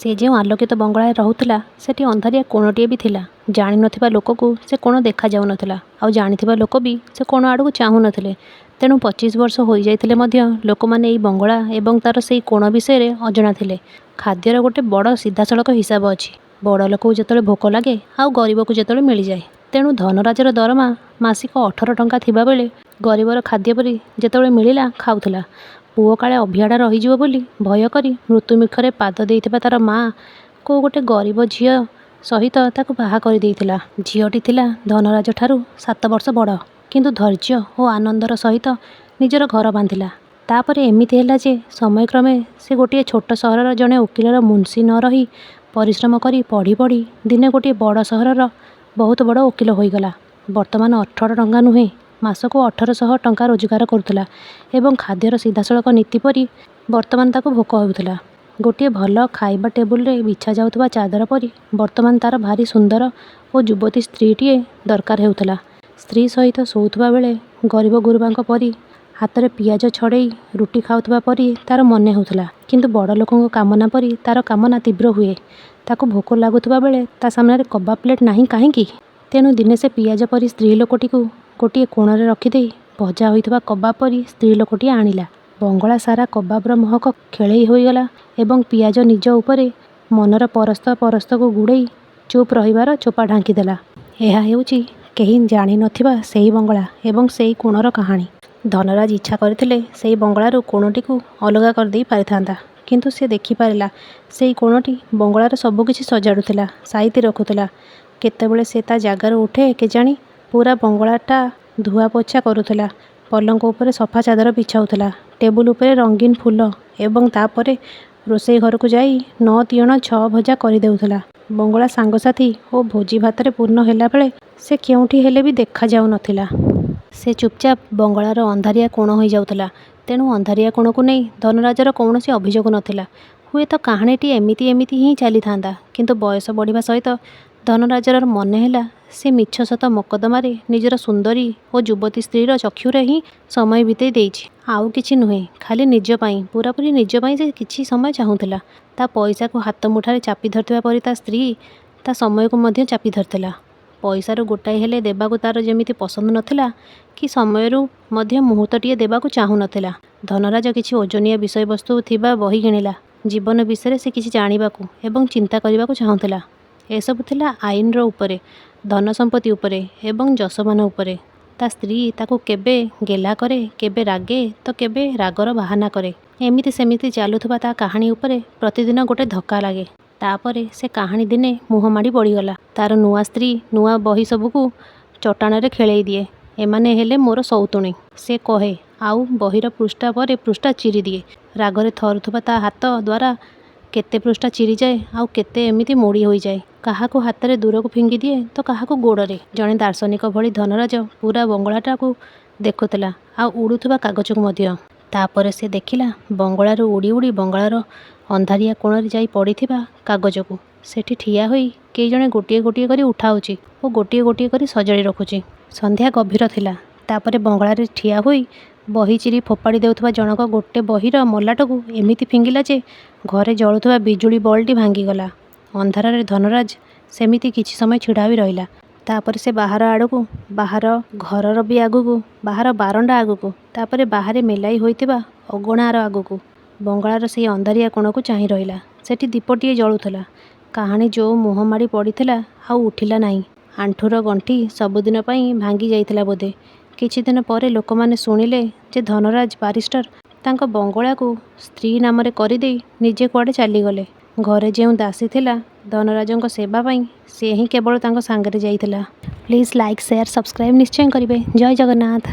ସେ ଯେଉଁ ଆଲୋକିତ ବଙ୍ଗଳାରେ ରହୁଥିଲା, ସେଠି ଅନ୍ଧାରିଆ କୋଣଟିଏ ବି ଥିଲା। ଜାଣିନଥିବା ଲୋକକୁ ସେ କୋଣ ଦେଖାଯାଉନଥିଲା, ଆଉ ଜାଣିଥିବା ଲୋକ ବି ସେ କୋଣ ଆଡ଼କୁ ଚାହୁଁନଥିଲେ। ତେଣୁ 25 ବର୍ଷ ହୋଇଯାଇଥିଲେ ମଧ୍ୟ ଲୋକମାନେ ଏଇ ବଙ୍ଗଳା ଏବଂ ତା'ର ସେଇ କୋଣ ବିଷୟରେ ଅଜଣା ଥିଲେ। ଖାଦ୍ୟର ଗୋଟେ ବଡ଼ ସିଧାସଳଖ ହିସାବ ଅଛି। ବଡ଼ଲୋକକୁ ଯେତେବେଳେ ଭୋକ ଲାଗେ, ଆଉ ଗରିବକୁ ଯେତେବେଳେ ମିଳିଯାଏ। ତେଣୁ ଧନରାଜର ଦରମା ମାସିକ 18 ଟଙ୍କା ଥିବାବେଳେ ଗରିବର ଖାଦ୍ୟ ପରି ଯେତେବେଳେ ମିଳିଲା ଖାଉଥିଲା। ପୁଅ କାଳେ ଅଭିଆଡ଼ା ରହିଯିବ ବୋଲି ଭୟ କରି ମୃତ୍ୟୁମୁଖରେ ପାଦ ଦେଇଥିବା ତା'ର ମା କୋଉ ଗୋଟେ ଗରିବ ଝିଅ ସହିତ ତାକୁ ବାହା କରିଦେଇଥିଲା। ଝିଅଟି ଥିଲା ଧନରାଜଠାରୁ 7 ବର୍ଷ ବଡ଼। କିନ୍ତୁ ଧୈର୍ଯ୍ୟ ଓ ଆନନ୍ଦର ସହିତ ନିଜର ଘର ବାନ୍ଧିଲା। ତା'ପରେ ଏମିତି ହେଲା ଯେ ସମୟକ୍ରମେ ସେ ଗୋଟିଏ ଛୋଟ ସହରର ଜଣେ ଓକିଲର ମୁନ୍ସି ନ ରହି ପରିଶ୍ରମ କରି ପଢ଼ି ପଢ଼ି ଦିନେ ଗୋଟିଏ ବଡ଼ ସହରର ବହୁତ ବଡ଼ ଓକିଲ ହୋଇଗଲା। ବର୍ତ୍ତମାନ 18 ଟଙ୍କା ନୁହେଁ, ମାସକୁ 1800 ଟଙ୍କା ରୋଜଗାର କରୁଥିଲା ଏବଂ ଖାଦ୍ୟର ସିଧାସଳଖ ନୀତି ପରି ବର୍ତ୍ତମାନ ତାକୁ ଭୋକ ହେଉଥିଲା। ଗୋଟିଏ ଭଲ ଖାଇବା ଟେବୁଲରେ ବିଛାଯାଉଥିବା ଚାଦର ପରି ବର୍ତ୍ତମାନ ତା'ର ଭାରି ସୁନ୍ଦର ଓ ଯୁବତୀ ସ୍ତ୍ରୀଟିଏ ଦରକାର ହେଉଥିଲା। ସ୍ତ୍ରୀ ସହିତ ଶୋଉଥିବା ବେଳେ ଗରିବ ଗୁରୁବାଙ୍କ ପରି ହାତରେ ପିଆଜ ଛଡ଼େଇ ରୁଟି ଖାଉଥିବା ପରି ତା'ର ମନେ ହେଉଥିଲା। କିନ୍ତୁ ବଡ଼ଲୋକଙ୍କ କାମନା ପରି ତା'ର କାମନା ତୀବ୍ର ହୁଏ। ତାକୁ ଭୋକ ଲାଗୁଥିବା ବେଳେ ତା' ସାମନାରେ କବାବ ପ୍ଲେଟ ନାହିଁ କାହିଁକି? ତେଣୁ ଦିନେ ସେ ପିଆଜ ପରି ସ୍ତ୍ରୀ ଲୋକଟିକୁ ଗୋଟିଏ କୋଣରେ ରଖିଦେଇ ଭଜା ହୋଇଥିବା କବାବ ପରି ସ୍ତ୍ରୀ ଲୋକଟିଏ ଆଣିଲା। ବଙ୍ଗଳା ସାରା କବାବର ମହକ ଖେଳେଇ ହୋଇଗଲା ଏବଂ ପିଆଜ ନିଜ ଉପରେ ମନର ପରସ୍ତ ପରସ୍ତକୁ ଗୁଡ଼େଇ ଚୁପ୍ ରହିବାର ଚୋପା ଢାଙ୍କିଦେଲା। ଏହା ହେଉଛି କେହି ଜାଣିନଥିବା ସେଇ ବଙ୍ଗଳା ଏବଂ ସେଇ କୋଣର କାହାଣୀ। ଧନରାଜ ଇଚ୍ଛା କରିଥିଲେ ସେଇ ବଙ୍ଗଳାରୁ କୋଣଟିକୁ ଅଲଗା କରିଦେଇ ପାରିଥାନ୍ତା। କିନ୍ତୁ ସେ ଦେଖିପାରିଲା ସେଇ କୋଣଟି ବଙ୍ଗଳାର ସବୁକିଛି ସଜାଡ଼ୁଥିଲା, ସାଇତି ରଖୁଥିଲା। କେତେବେଳେ ସେ ତା' ଜାଗାରୁ ଉଠେ କେଜାଣି, ପୂରା ବଙ୍ଗଳାଟା ଧୁଆପୋଛା କରୁଥିଲା, ପଲଙ୍କ ଉପରେ ସଫା ଚାଦର ବିଛାଉଥିଲା, ଟେବୁଲ ଉପରେ ରଙ୍ଗୀନ ଫୁଲ ଏବଂ ତା'ପରେ ରୋଷେଇ ଘରକୁ ଯାଇ ନଅ ତିଅଣ ଛଅ ଭଜା କରିଦେଉଥିଲା। ବଙ୍ଗଳା ସାଙ୍ଗସାଥୀ ଓ ଭୋଜିଭାତରେ ପୂର୍ଣ୍ଣ ହେଲାବେଳେ ସେ କେଉଁଠି ହେଲେ ବି ଦେଖାଯାଉନଥିଲା। ସେ ଚୁପ୍‌ଚାପ୍ ବଙ୍ଗଳାର ଅନ୍ଧାରିଆ କୋଣ ହୋଇଯାଉଥିଲା। ତେଣୁ ଅନ୍ଧାରିଆ କୋଣକୁ ନେଇ ଧନରାଜର କୌଣସି ଅଭିଯୋଗ ନଥିଲା। ହୁଏତ କାହାଣୀଟି ଏମିତି ଏମିତି ହିଁ ଚାଲିଥାନ୍ତା। କିନ୍ତୁ ବୟସ ବଢ଼ିବା ସହିତ ଧନରାଜର ମନେହେଲା ସେ ମିଛ ସତ ମକଦ୍ଦମାରେ ନିଜର ସୁନ୍ଦରୀ ଓ ଯୁବତୀ ସ୍ତ୍ରୀର ଚକ୍ଷୁରେ ହିଁ ସମୟ ବିତେଇ ଦେଇଛି। ଆଉ କିଛି ନୁହେଁ। ଖାଲି ନିଜ ପାଇଁ, ପୂରାପୂରି ନିଜ ପାଇଁ ସେ କିଛି ସମୟ ଚାହୁଁଥିଲା। ତା' ପଇସାକୁ ହାତମୁଠାରେ ଚାପି ଧରିଥିବା ପରି ତା' ସ୍ତ୍ରୀ ତା' ସମୟକୁ ମଧ୍ୟ ଚାପି ଧରିଥିଲା। ପଇସାରୁ ଗୋଟାଏ ହେଲେ ଦେବାକୁ ତା'ର ଯେମିତି ପସନ୍ଦ ନଥିଲା କି ସମୟରୁ ମଧ୍ୟ ମୁହୂର୍ତ୍ତଟିଏ ଦେବାକୁ ଚାହୁଁନଥିଲା। ଧନରାଜ କିଛି ଓଜନିଆ ବିଷୟବସ୍ତୁ ଥିବା ବହି କିଣିଲା। ଜୀବନ ବିଷୟରେ ସେ କିଛି ଜାଣିବାକୁ ଏବଂ ଚିନ୍ତା କରିବାକୁ ଚାହୁଁଥିଲା। ଏସବୁ ଥିଲା ଆଇନର ଉପରେ, ଧନସମ୍ପତ୍ତି ଉପରେ ଏବଂ ଯଶମାନ ଉପରେ। ତା' ସ୍ତ୍ରୀ ତାକୁ କେବେ ଗେହ୍ଲା କରେ, କେବେ ରାଗେ ତ କେବେ ରାଗର ବାହାନା କରେ। ଏମିତି ସେମିତି ଚାଲୁଥିବା ତା' କାହାଣୀ ଉପରେ ପ୍ରତିଦିନ ଗୋଟେ ଧକ୍କା ଲାଗେ। ତା'ପରେ ସେ କାହାଣୀ ଦିନେ ମୁହଁମାଡ଼ି ପଡ଼ିଗଲା। ତା'ର ନୂଆ ସ୍ତ୍ରୀ ନୂଆ ବହି ସବୁକୁ ଚଟାଣରେ ଖେଳେଇ ଦିଏ। ଏମାନେ ହେଲେ ମୋର ସଉତୁଣୀ, ସେ କହେ, ଆଉ ବହିର ପୃଷ୍ଠା ପରେ ପୃଷ୍ଠା ଚିରିଦିଏ। ରାଗରେ ଥରୁଥିବା ତା' ହାତ ଦ୍ୱାରା କେତେ ପୃଷ୍ଠା ଚିରିଯାଏ, ଆଉ କେତେ ଏମିତି ମୋଡ଼ି ହୋଇଯାଏ। କାହାକୁ ହାତରେ ଦୂରକୁ ଫିଙ୍ଗିଦିଏ ତ କାହାକୁ ଗୋଡ଼ରେ। ଜଣେ ଦାର୍ଶନିକ ଭଳି ଧନରାଜ ପୂରା ବଙ୍ଗଳାଟାକୁ ଦେଖୁଥିଲା, ଆଉ ଉଡ଼ୁଥିବା କାଗଜକୁ ମଧ୍ୟ। ତା'ପରେ ସେ ଦେଖିଲା ବଙ୍ଗଳାରୁ ଉଡ଼ି ଉଡ଼ି ବଙ୍ଗଳାର ଅନ୍ଧାରିଆ କୋଣରେ ଯାଇ ପଡ଼ିଥିବା କାଗଜକୁ। ସେଠି ଠିଆ ହୋଇ କେହି ଜଣେ ଗୋଟିଏ ଗୋଟିଏ କରି ଉଠାଉଛି ଓ ଗୋଟିଏ ଗୋଟିଏ କରି ସଜାଡ଼ି ରଖୁଛି। ସନ୍ଧ୍ୟା ଗଭୀର ଥିଲା। ତା'ପରେ ବଙ୍ଗଳାରେ ଠିଆ ହୋଇ ବହି ଚିରି ଫୋପାଡ଼ି ଦେଉଥିବା ଜଣକ ଗୋଟେ ବହିର ମଲାଟକୁ ଏମିତି ଫିଙ୍ଗିଲା ଯେ ଘରେ ଜଳୁଥିବା ବିଜୁଳି ବଲ୍‌ଟି ଭାଙ୍ଗିଗଲା। ଅନ୍ଧାରରେ ଧନରାଜ ସେମିତି କିଛି ସମୟ ଛିଡ଼ା ହୋଇ ରହିଲା। ତା'ପରେ ସେ ବାହାର ଆଡ଼କୁ, ବାହାର ଘରର ବି ଆଗକୁ, ବାହାର ବାରଣ୍ଡା ଆଗକୁ, ତା'ପରେ ବାହାରେ ମେଲାଇ ହୋଇଥିବା ଅଗଣାର ଆଗକୁ, ବଙ୍ଗଳାର ସେଇ ଅନ୍ଧାରିଆ କୋଣକୁ ଚାହିଁ ରହିଲା। ସେଠି ଦୀପଟିଏ ଜଳୁଥିଲା। କାହାଣୀ ଯୋଉ ମୁହଁମାଡ଼ି ପଡ଼ିଥିଲା, ଆଉ ଉଠିଲା ନାହିଁ। ଆଣ୍ଠୁର ଗଣ୍ଠି ସବୁଦିନ ପାଇଁ ଭାଙ୍ଗି ଯାଇଥିଲା ବୋଧେ। କିଛିଦିନ ପରେ ଲୋକମାନେ ଶୁଣିଲେ ଯେ ଧନରାଜ ବାରିଷ୍ଟର ତାଙ୍କ ବଙ୍ଗଳାକୁ ସ୍ତ୍ରୀ ନାମରେ କରିଦେଇ ନିଜେ କୁଆଡ଼େ ଚାଲିଗଲେ। ଘରେ ଯେଉଁ ଦାସୀ ଥିଲା ଧନରାଜଙ୍କ ସେବା ପାଇଁ, ସେ ହିଁ କେବଳ ତାଙ୍କ ସାଙ୍ଗରେ ଯାଇଥିଲା। ପ୍ଲିଜ୍ ଲାଇକ୍, ସେୟାର, ସବସ୍କ୍ରାଇବ୍ ନିଶ୍ଚୟ କରିବେ। ଜୟ ଜଗନ୍ନାଥ।